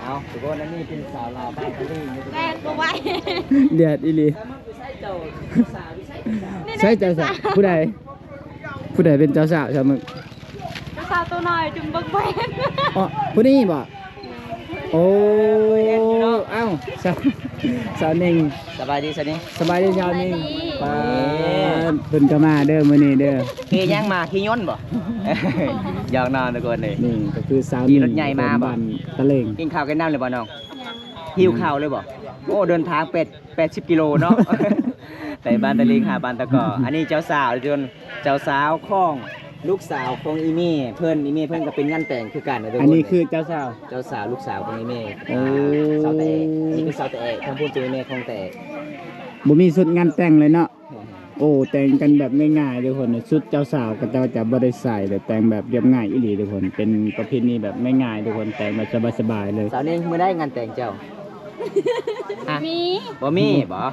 ເອົາ ທຸກຄົນ ອັນນີ້ເປັນສາວລາວບ້ານຕະລິງ ແມ່ນບໍ່ໄຫວ ແດດອີ່ຫຼີ ໃສ່ເຈົ້າ ໃສ່ເຈົ້າ ຜູ້ໃດ ຜູ້ໃດເປັນເຈົ້າສາວຊະມຶກ? ເຈົ້າສາວໂຕນ້ອຍຈົນເບິ່ງບໍ່ເຫັນ ອໍ ຜູ້ນີ້ບໍ່? ໂອ້ ເຫັນຢູ່ເນາະ ເອົ້າ ສາວ ສາວນິ້ງ ສະບາຍດີສາວນິ້ງ ສະບາຍດີສາວນິ້ງ ສະບາຍດີ ປ້າ ເພິ່ນກໍມາເດີມື້ນີ້ເດີ ຂີ່ຫຍັງມາ? ຂີ່ຍົນບໍ່? ຢອກນ້ອງທຸກຄົນເອີຍ ນີ້ກໍຄືສາວນິ້ງ ຂີ່ລົດໃຫຍ່ມາບໍ່? ບ້ານຕະເລງ ກິນເຂົ້າກິນນ້ຳແລ້ວບໍ່ນ້ອງ? ຍັງ ຫິວເຂົ້າເລີຍບໍ່? ໂອ້ ເດີນທາງແປດ ແປດສິບກິໂລເນາະ ແຕ່ບ້ານຕະລິງຫາບ້ານຕະກໍ. ອັນນີ້ເຈົ້າສາວທຸກຄົນ ເຈົ້າສາວຂອງລູກສາວຂອງອີ່ແມ່ເພິ່ນ. ອີ່ແມ່ເພິ່ນກໍເປັນງານແຕ່ງຄືກັນນະທຸກຄົນ. ອັນນີ້ຄືເຈົ້າສາວ ເຈົ້າສາວລູກສາວຂອງອີ່ແມ່ ໂອ້ ອ່າ ສາວແຕະ ນີ້ຄືສາວແຕະ ທາງພຸ້ນເປັນອີ່ແມ່ຂອງແຕະ. ບໍ່ມີຊຸດງານແຕ່ງເລີຍເນາະ. ໂອ້ ແຕ່ງກັນແບບງ່າຍໆ ທຸກຄົນ. ຊຸດເຈົ້າສາວເຂົາເຈົ້າຈະບໍ່ໄດ້ໃສ່ ແຕ່ແຕ່ງແບບລຽບງ່າຍອີ່ຫຼີ ທຸກຄົນ. ເປັນປະເພນີແບບງ່າຍໆ ທຸກຄົນ ແຕ່ງແບບສະບາຍໆເລີຍ. ສາວນິງ ມື້ໃດງານແຕ່ງເຈົ້າ? ຮະ? ມີ ບໍ່ມີບໍ?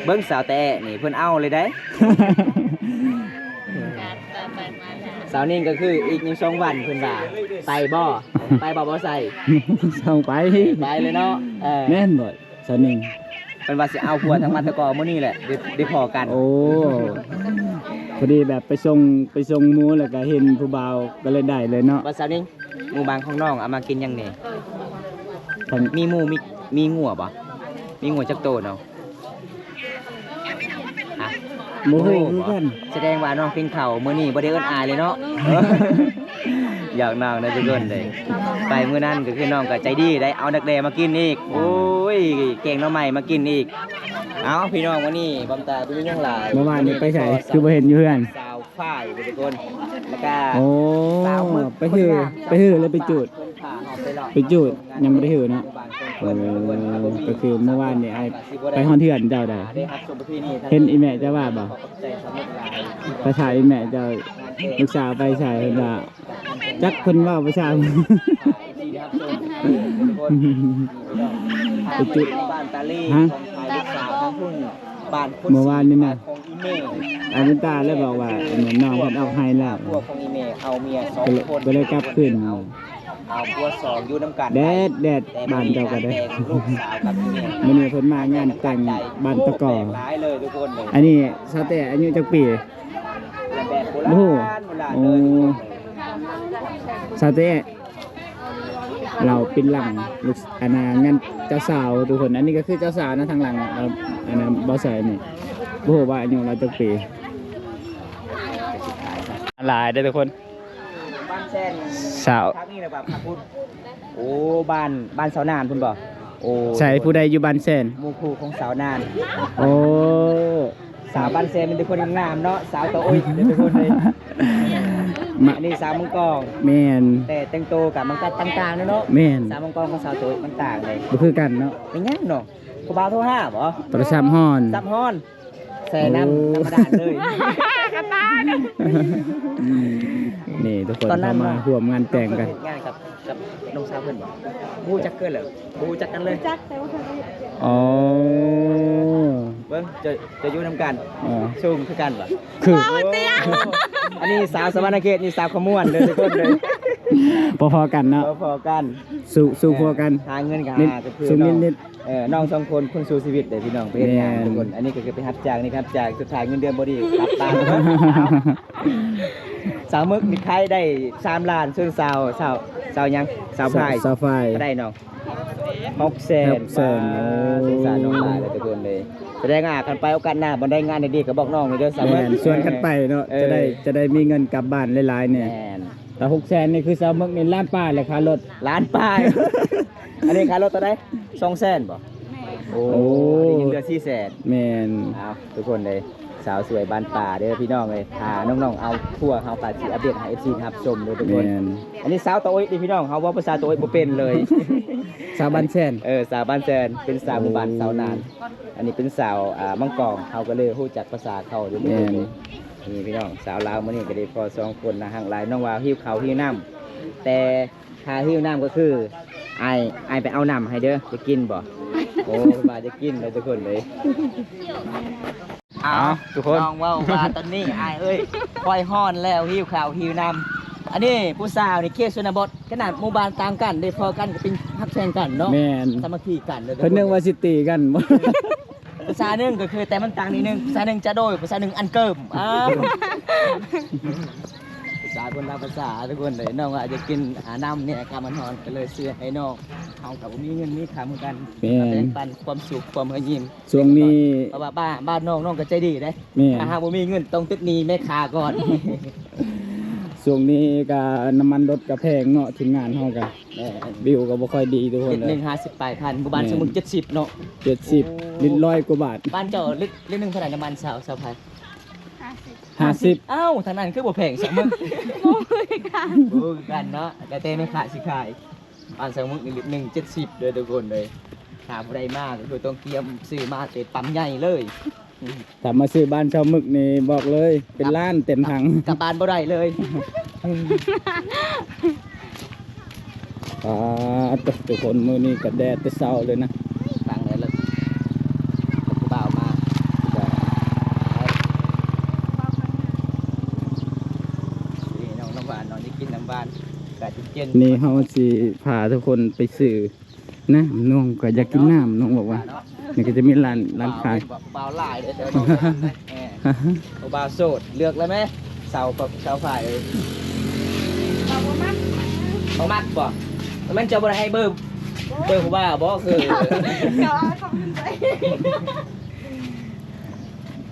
ເບິ່ງສາວແຕະນີ້ ເພິ່ນເອົາເລີຍໄດ໋. ສາວນິງກໍຄືອີກສອງວັນເພິ່ນວ່າ ໄປບໍ່? ໄປບໍ່ ບໍ່ໃສ່? ຕ້ອງໄປ ໄປເລີຍເນາະ. ເອີ ແມ່ນບໍ່? ສາວໜຶ່ງ ເພິ່ນວ່າຊິເອົາຜົວທາງບ້ານຕະກໍມື້ນີ້ແຫຼະ ໄດ້ ໄດ້ພໍ້ກັນ. ໂອ້ ພໍດີແບບໄປສົ່ງ ໄປສົ່ງໝູ ແລ້ວກໍເຫັນຜູ້ບ່າວ ກໍເລີຍໄດ້ເລີຍເນາະ. ວ່າສາວໜຶ່ງ ໝູບ້ານຂອງນ້ອງເອົາມາກິນຫຍັງແດ່? ມີໝູ ມີ ມີງົວບໍ່? ມີງົວຈັກໂຕນ້ອງ? ຮະ? ບໍ່ຮູ້ຄືກັນ. ສະແດງວ່ານ້ອງກິນເຂົ້າມື້ນີ້ບໍ່ໄດ້ເອີ້ນອ້າຍເລີຍເນາະ. ຢອກນ້ອງເດີທຸກຄົນເດີ. ໄປມື້ນັ້ນກໍຄືນ້ອງກໍໃຈດີໄດ໋ ເອົາດັກແດ້ມາກິນອີກ. ໂອ້ຍ ແກງໜໍ່ໄມ້ມາກິນອີກ. ເອົ້າ ພີ່ນ້ອງ ມື້ນີ້ບຳຕາບໍ່ມີຫຍັງຫຼາຍ. ເມື່ອວານນີ້ໄປໃສ ຄືບໍ່ເຫັນຢູ່ເຮືອນ? ສາວຝ້າຍເດີທຸກຄົນ ແລ້ວກໍ ໂອ້ ສາວໝຶກ ໄປຫື້ ໄປຫື້ ຫຼືໄປຈູດ? ໄປຈູດ ຍັງບໍ່ໄດ້ຫື້ເນາະ. ໂອ້ ກໍຄືເມື່ອວານນີ້ອ້າຍໄປຮອດເຮືອນເຈົ້າໄດ໋ ເຫັນອີ່ແມ່ເຈົ້າວ່າບໍ່? ໄປຖ້າອີ່ແມ່ເຈົ້າ ລູກສາວໄປໃສ ເພິ່ນວ່າ ຈັກເພິ່ນເວົ້າພາສາ ໄປຈຸດ ຮະ? ເມື່ອວານນີ້ນະ ອາວິນຕາເລີຍບອກວ່າ ອັນນັ້ນ ນ້ອງເພິ່ນອອກໄຮ່ແລ້ວ ກໍເລີຍກັບຄືນ. ເອົາຜົວສອງຢູ່ນຳກັນ ແດດ ແດດ ແຕ່ບໍ່ມີການແຕ່ງລູກສາວກັບອີ່ແມ່. ມື້ນີ້ເພິ່ນມາງານແຕ່ງບ້ານຕະກໍ ຫຼາຍເລີຍທຸກຄົນເລີຍ. ອັນນີ້ສາວແຕ້ອາຍຸຈັກປີ? ແບບໂບລານ ໂອ້ ໂບລານເລີຍທຸກຄົນເລີຍ. ສາວແຕ້ ລາວປິ່ນຫຼັງລູກ ອັນນ່າ ງານເຈົ້າສາວທຸກຄົນ. ອັນນີ້ກໍຄືເຈົ້າສາວນະ ທາງຫຼັງ ອັນນັ້ນ ບໍ່ໃສ່ນີ້ ບໍ່ຮູ້ວ່າອາຍຸລາວຈັກປີ. ຫຼາຍເດີທຸກຄົນ. ບ້ານແຊນ ສາວ ທາງນີ້ລະ ບ້ານ ໂອ້ ບ້ານ ບ້ານສາວນານພຸ້ນບໍ່? ໂອ້ ໃສ ຜູ້ໃດຢູ່ບ້ານແຊນ? ໝູ່ຄູ່ຂອງສາວນານ. ໂອ້ ສາວບ້ານແຊນມີແຕ່ຄົນງາມໆເນາະ ສາວຕາໂອ້ຍເດີທຸກຄົນເລີຍ. ມາ ອັນນີ້ສາວເມືອງກອງ. ແມ່ນ ແຕ່ແຕ່ງໂຕກໍມັນກໍຕ່າງໆເນາະ. ແມ່ນ ສາວເມືອງກອງກັບສາວຕາໂອ້ຍມັນຕ່າງເລີຍ ບໍ່ຄືກັນເນາະ. ເປັນຫຍັງນ້ອງ? ຜູ້ບ່າວໂທຫາບໍ່? ໂທລະສັບຮ້ອນ ສັບຮ້ອນ. ແຊ່ນ້ຳ ໂອ້ ທຳມະດາເລີຍ ກະຕາຍ. ນີ້ທຸກຄົນ ຕອນນັ້ນ ເຮົາມາຮ່ວມງານແຕ່ງກັນ ເຮັດງານກັບ ກັບນ້ອງສາວເພິ່ນບໍ່? ບໍ່ຮູ້ຈັກເກີນເລີຍ ບໍ່ຮູ້ຈັກກັນເລີຍ. ຈັກ ແຕ່ວ່າເພິ່ນ ອໍ ເບິ່ງ ເຈົ້າ ເຈົ້າຢູ່ນຳກັນ ອໍ ສູງຄືກັນບໍ່? ຄື ວ້າວ ເຕີຍ. ອັນນີ້ສາວສະຫວັນນະເຂດ ນີ້ສາວຂະມວນເດີທຸກຄົນເດີ. ພໍໆກັນເນາະ ພໍໆກັນ ສູ້ ສູ້ພໍກັນ ຫາເງິນກໍຫາ ສູງນິດໆ. ເອີ ນ້ອງສອງຄົນ ຄົນສູ້ຊີວິດເດ້ພີ່ນ້ອງ ໄປເຮັດງານ ແມ່ນ ທຸກຄົນ. ອັນນີ້ກໍຄືໄປຮັບຈ້າງ ນີ້ຮັບຈ້າງ ສຸດທ້າຍເງິນເດືອນບໍ່ດີ ກັບບ້ານ. ສາວໝຶກນີ້ຂາຍໄດ້ສາມລ້ານ ສ່ວນສາວ ສາວ ສາວຫຍັງ? ສາວຝ້າຍ ສາວຝ້າຍ ເທົ່າໃດນ້ອງ? ຫົກແສນ ຫົກແສນ. ໂອ້ ສົງສານນ້ອງຫຼາຍເລີຍທຸກຄົນເລີຍ. ສະແດງວ່າຄັນໄປໂອກາດໜ້າ ບໍ່ໄດ້ງານດີໆ ກໍບອກນ້ອງເດີສາວໝຶກ. ແມ່ນ ຊວນກັນໄປເນາະ ເອີ ຈະໄດ້ ຈະໄດ້ມີເງິນກັບບ້ານຫຼາຍໆແດ່. ແມ່ນ ແຕ່ຫົກແສນນີ້ຄືສາວໝຶກນີ້ລ້ານປາຍແຫຼະ ຄ່າລົດ ລ້ານປາຍ. ອັນນີ້ຄ່າລົດເທົ່າໃດ? ສອງແສນບໍ່? ແມ່ນ ໂອ້ ໂອ້ ອັນນີ້ຍັງເຫຼືອສີ່ແສນ. ແມ່ນ ເອົາ ທຸກຄົນເດ້ ສາວສວຍບ້ານປ່າເດີພີ່ນ້ອງເອີຍ. ຖ້ານ້ອງໆເອົາຜົວ ເຮົາກໍຊິອັບເດດໃຫ້ເອັຟຊີຮັບຊົມເດີທຸກຄົນ. ແມ່ນ ອັນນີ້ສາວຕາໂອ້ຍເດ້ພີ່ນ້ອງ ເຮົາເວົ້າພາສາຕາໂອ້ຍບໍ່ເປັນເລີຍ. ສາວບ້ານແຊນ ເອີ ສາວບ້ານແຊນ ເປັນສາວໝູ່ບ້ານ ໂອ້ ສາວນານ. ອັນນີ້ເປັນສາວ ອ່າ ມັງກອງ ເຮົາກໍເລີຍຮູ້ຈັກພາສາເຂົາຢູ່. ແມ່ນ ນີ້ພີ່ນ້ອງ ສາວລາວມື້ນີ້ກໍໄດ້ພໍ້ສອງຄົນ ໜ້າຮັກຫຼາຍ. ນ້ອງວ່າຫິວເຂົ້າຫິວນ້ຳ ແຕ່ ຖ້າຫິວນ້ຳກໍຄື ອ້າຍ ອ້າຍໄປເອົານ້ຳໃຫ້ເດີ ຈະກິນບໍ່? ໂອ້ ເພິ່ນວ່າຈະກິນເດີທຸກຄົນເລີຍ. ເອົາ ເອົາ ທຸກຄົນ ນ້ອງເວົ້າວ່າ ຕອນນີ້ອ້າຍເອີຍ ຂ້ອຍຮ້ອນແລ້ວ ຫິວເຂົ້າຫິວນ້ຳ. ອັນນີ້ຜູ້ສາວນີ້ເຂດຊົນນະບົດ ຂະໜາດໝູ່ບ້ານຕ່າງກັນ ໄດ້ພໍ້ກັນກໍເປັນຮັກແພງກັນເນາະ. ແມ່ນ ສາມັກຄີກັນເດີ ເພິ່ນນຶກວ່າຊິຕີກັນ. ພາສາໜຶ່ງກໍຄື ແຕ່ມັນຕ່າງນິດໜຶ່ງ ພາສາໜຶ່ງຈະໂດຍ ພາສາໜຶ່ງອັນເກີມ. ອ້າວ ພາສາຄົນລາວພາສາ ທຸກຄົນເລີຍ. ນ້ອງວ່າຢາກກິນ ອາ ນ້ຳນີ້ ອາກາດມັນຮ້ອນ ກໍເລີຍຊື້ໃຫ້ນ້ອງ. ເຮົາກໍບໍ່ມີເງິນມີຄຳຄືກັນ ແມ່ນ ມາແບ່ງປັນຄວາມສຸກຄວາມຮອຍຍິ້ມ. ຊ່ວງນີ້ ເພາະວ່າບ້ານ ບ້ານນ້ອງ ນ້ອງກໍໃຈດີເດ້. ແມ່ນ ຖ້າຫາກບໍ່ມີເງິນຕ້ອງຕິດໜີ້ແມ່ຄ້າກ່ອນ. ຊ່ວງນີ້ກໍນ້ຳມັນລົດກໍແພງເນາະ ທີມງານເຮົາກໍ ແມ່ນ ວິວກໍບໍ່ຄ່ອຍດີທຸກຄົນ ລິດໜຶ່ງຫ້າສິບປາຍພັນ ໝູ່ບ້ານ ແມ່ນ ຊະມຶກເຈັດສິບເນາະ ເຈັດສິບ ໂອ້ ລິດຮ້ອຍກວ່າບາດ ບ້ານເຈົ້າລິດ ລິດໜຶ່ງເທົ່າໃດ ນ້ຳມັນຊາວ ຊາວພັນ ຫ້າສິບ ຫ້າສິບ ອ້າວ ທາງນັ້ນຄືບໍ່ແພງຊະມຶກ ບໍ່ຄືກັນ ບໍ່ຄືກັນເນາະ ແລ້ວແຕ່ແມ່ຄ້າຊິຂາຍ ບ້ານຊະມຶກນີ້ລິດໜຶ່ງເຈັດສິບເດີທຸກຄົນເດີ ຖ້າຜູ້ໃດມາກໍຄືຕ້ອງກຽມຊື້ມາແຕ່ປ້ຳໃຫຍ່ເລີຍ. ຖ້າມາຊື້ບ້ານຊາວມຶກນີ້ບອກເລີຍ ເປັນລ້ານເຕັມຖັງ ກັບ ກັບບ້ານບໍ່ໄດ້ເລີຍ ອ່າ ທຸກຄົນ ມື້ນີ້ກໍແດດແຕ່ເຊົ້າເລີຍນະ ຕັ້ງແດດແລ້ວ ຜູ້ບ່າວມາ ນີ້ນ້ອງນ້ຳຫວານ ນ້ອງໄດ້ກິນນ້ຳຫວານ ອາກາດເຢັນໆ ນີ້ເຮົາຊິພາທຸກຄົນໄປຊື້ ນະ ນ້ອງກໍຢາກກິນນ້ຳ ນ້ອງບອກວ່າ ນີ້ກໍຈະມີຮ້ານ ຮ້ານຂາຍ ບ່າວຫຼາຍເດີ ແຖວນີ້ ເອີ ຜູ້ບ່າວໂສດ ເລືອກເລີຍແມ ສາວ ສາວຝ່າຍເອີຍ ເຂົາບໍ່ມັກ ບໍ່ມັກບໍ່ ແມ່ນເຈົ້າບໍ່ໄດ້ໃຫ້ເບີ ເບີຜູ້ບ່າວບໍ່ ຄື ເຈົ້າເອົາຄວາມສົນໃຈ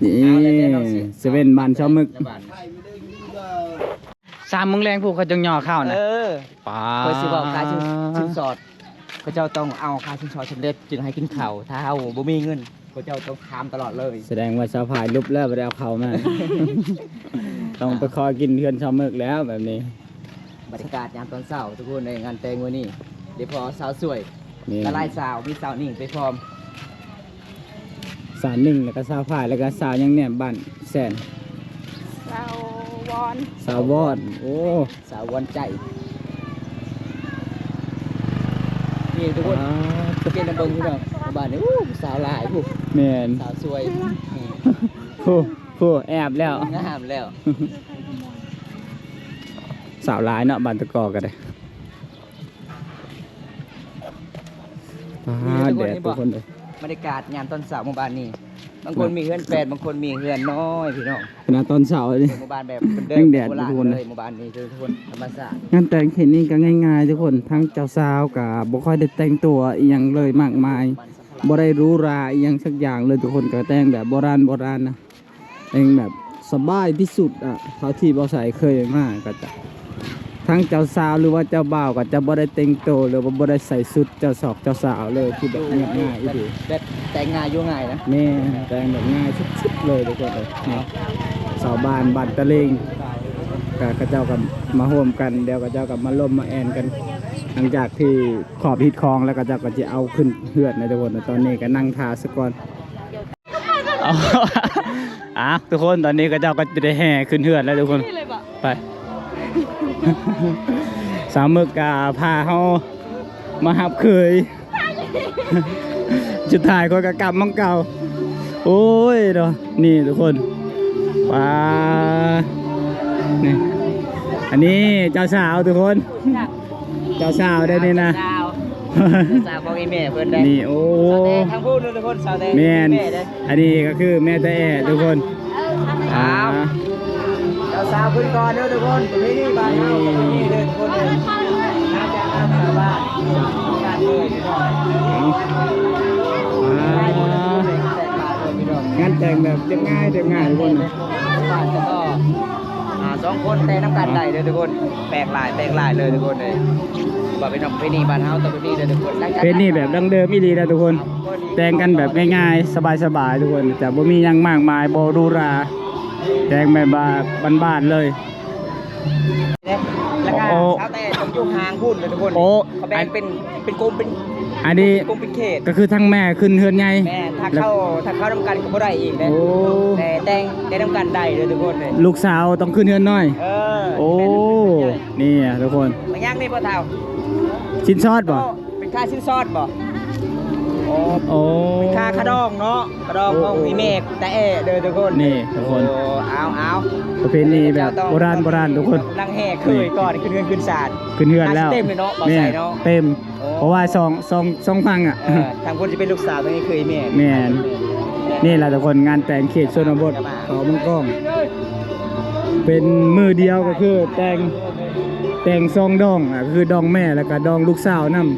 ນີ້ ເຊເວ່ນບ້ານຊາວມຶກ ສາມໂມງແລງ ຜູ້ເຂົາຈັ່ງຍໍເຂົ້ານະ ເອີ ປ້າ ຂ້ອຍຊິເວົ້າຄ່າສິນ ສິນສອດ ເຂົາເຈົ້າຕ້ອງເອົາຄ່າສິນສອດສຳເລັດຈຶ່ງໃຫ້ກິນເຂົ້າ ຖ້າເຮົາບໍ່ມີເງິນ ເຂົາເຈົ້າຕ້ອງຖາມຕະຫຼອດເລີຍ ສະແດງວ່າຊາວຝ້າຍຫຼຸບແລ້ວ ບໍ່ໄດ້ເອົາເຂົ້າມາ ຕ້ອງໄປຂໍກິນເຮືອນຊາວມຶກແລ້ວແບບນີ້ ບັນຍາກາດຍາມຕອນເຊົ້າ ທຸກຄົນເອີຍ ງານແຕ່ງມື້ນີ້ ໂດຍສະເພາະສາວສວຍ ແມ່ນ ຫຼາຍໆສາວ ມີສາວໜິງໄປພ້ອມ ສາວໜິງ ແລ້ວກໍສາວຝ້າຍ ແລ້ວກໍສາວຫຍັງແດ່ ບ້ານແຊນ ສາວວອນ ສາວວອນ ໂອ້ ສາວວອນໃຈ ນີ້ທຸກຄົນ ອ່າ ສັງເກດນຳເບິ່ງພີ່ນ້ອງ ບ້ານນີ້ ໂອ້ ສາວຫຼາຍພຸ້ນ ແມ່ນ ສາວສວຍ ໂອ້ ໂອ້ ແອບແລ້ວ ງາມແລ້ວ ສາວຫຼາຍເນາະ ບ້ານຕະກໍກໍໄດ້ ອ່າ ນີ້ທຸກຄົນ ແດດ ເຫັນບໍ່ ທຸກຄົນເອີຍ ບັນຍາກາດຍາມຕອນເຊົ້າໝູ່ບ້ານນີ້ ບາງຄົນມີເຮືອນແປດ ບາງຄົນມີເຮືອນນ້ອຍພີ່ນ້ອງ ຂະໜາດຕອນເຊົ້ານີ້ ເປັນໝູ່ບ້ານແບບເດີມ ຍັງແດດຢູ່ ໂບລານ ທຸກຄົນເລີຍ ໝູ່ບ້ານນີ້ທຸກຄົນ ທຳມະຊາດ ງານແຕ່ງເຂດນີ້ກໍງ່າຍໆ ທຸກຄົນ ທັງເຈົ້າສາວກໍບໍ່ຄ່ອຍໄດ້ແຕ່ງຕົວອີ່ຫຍັງເລີຍມາກມາຍ ບໍ່ໄດ້ຫຼູຫຼາອີ່ຫຍັງສັກຢ່າງເລີຍ ທຸກຄົນ ກໍແຕ່ງແບບໂບລານໆນະ ແຕ່ງແບບສະບາຍທີ່ສຸດອະ ເທົ່າທີ່ບໍ່ໃສ່ເຄີຍມາກໍຈະ ທັງເຈົ້າສາວ ຫຼືວ່າເຈົ້າບ່າວກໍຈະບໍ່ໄດ້ແຕ່ງໂຕ ຫຼືວ່າບໍ່ໄດ້ໃສ່ຊຸດເຈົ້າຊອກເຈົ້າສາວເລີຍ ຄືແບບຮຽບງ່າຍອີ່ຫຼີ ແບບແຕ່ງງ່າຍຢູ່ງ່າຍນະ ແມ່ນ ແຕ່ງແບບງ່າຍສຸດໆເລີຍທຸກຄົນເອີຍ ນີ້ ຊາວບ້ານ ບ້ານຕະເລງ ກໍເຂົາເຈົ້າກໍມາໂຮມກັນ ດຽວເຂົາເຈົ້າກໍມາລົມມາແອ່ນກັນ ຫຼັງຈາກທີ່ຂອບຮີດຄອງແລ້ວ ເຂົາເຈົ້າກໍຈະເອົາຂຶ້ນເຮືອນນະທຸກຄົນ ຕອນນີ້ກໍນັ່ງຖ້າຊະກ່ອນ. ອ້າວ ທຸກຄົນ ຕອນນີ້ເຂົາເຈົ້າກໍຈະໄດ້ແຫ່ຂຶ້ນເຮືອນແລ້ວທຸກຄົນ ໄປ ສາວມຶກກໍພາເຮົາມາຮັບເຂີຍ ສຸດທ້າຍຂ້ອຍກໍກັບໝ່ອງເກົ່າ ໂອ້ຍເນາະ ນີ້ທຸກຄົນ ປາ ນີ້ ອັນນີ້ເຈົ້າສາວທຸກຄົນ ເຈົ້າສາວໄດ໋ນີ້ນະ ເຈົ້າສາວ ເຈົ້າສາວຂອງອີ່ແມ່ເພິ່ນໄດ໋ ນີ້ ໂອ້ ສາວແຕ່ທາງພຸ້ນທຸກຄົນ ສາວແຕ່ ແມ່ນ ແມ່ເດ້ ອັນນີ້ກໍຄືແມ່ຕາແອທຸກຄົນ ເອີ ອ້າວ ເຈົ້າສາວຂຶ້ນກ່ອນເດີທຸກຄົນ ປະເພນີບ້ານເຮົາ ປະເພນີເດີທຸກຄົນເດີ ນາຈາກຊາວບ້ານ ເອົາ ອ່າ ງານແຕ່ງແບບຮຽບງ່າຍ ຮຽບງ່າຍທຸກຄົນ ບ້ານກໍ ອ່າ ສອງຄົນແຕ່ງນຳກັນໄດ້ເດີທຸກຄົນ ແປກຫຼາຍ ແປກຫຼາຍເລີຍທຸກຄົນເອີຍ ວ່າເປັນປະເພນີບ້ານເຮົາຕ້ອງແບບນີ້ເດີທຸກຄົນ ປະເພນີແບບດັ້ງເດີມອີ່ຫຼີນະທຸກຄົນ ແຕ່ງກັນແບບງ່າຍໆ ສະບາຍໆ ທຸກຄົນ ຈະບໍ່ມີຫຍັງມາກມາຍ ບໍ່ຫຼູຫຼາ ແຕ່ງແບບວ່າບ້ານໆເລີຍ ແລ້ວກໍ ໂອ້ ຊາວແຕ່ຕ້ອງຢູ່ຫ່າງພຸ້ນເດີທຸກຄົນ ໂອ້ ເຂົາແບ່ງເປັນ ເປັນກຸ່ມເປັນ ອັນນີ້ ເປັນກຸ່ມເປັນເຂດ ກໍຄືທັງແມ່ຂຶ້ນເຮືອນໃຫຍ່ ແມ່ນ ຖ້າເຂົ້າ ຖ້າເຂົ້ານຳກັນກໍບໍ່ໄດ້ອີກເດ້ ໂອ້ ແຕ່ແຕ່ງ ແຕ່ງນຳກັນໄດ້ເດີທຸກຄົນເດ້ ລູກສາວຕ້ອງຂຶ້ນເຮືອນນ້ອຍ ເອີ ໂອ້ ແມ່ນ ນີ້ທຸກຄົນ ມາຍັງນີ້ພໍ່ເຖົ້າ ສິນສອດບໍ່ ເປັນຄ່າສິນສອດບໍ່ ໂອ້ ໂອ້ ເປັນຄ່າຂະດອງເນາະ ຂະດອງຂອງ ໂອ້ ອີ່ແມ່ຕາແອເດີທຸກຄົນ ນີ້ທຸກຄົນ ໂອ້ ເອົາໆ ປະເພນີແບບໂບລານໆ ທຸກຄົນ ນັ່ງແຫ່ເຂີຍກ່ອນ ນີ້ ຂຶ້ນເຮືອນຂຶ້ນຊານ ຂຶ້ນເຮືອນແລ້ວ ເຕັມເລີຍເນາະ ແມ່ນ ເບົາໃສ່ເນາະ ເຕັມ ໂອ້ ເພາະວ່າສອງ ສອງ ສອງຝັ່ງອະ ເອີ ທາງພຸ້ນຊິເປັນລູກສາວ ທາງນີ້ຄືແມ່ ແມ່ນ ນີ້ລະທຸກຄົນ ງານແຕ່ງເຂດຊົນນະບົດ ເຂົາມັງກອງ ເປັນມື້ດຽວກໍຄືແຕ່ງ ແຕ່ງສອງດອງ ກໍຄືດອງແມ່ ແລ້ວກໍດອງລູກສາວນຳ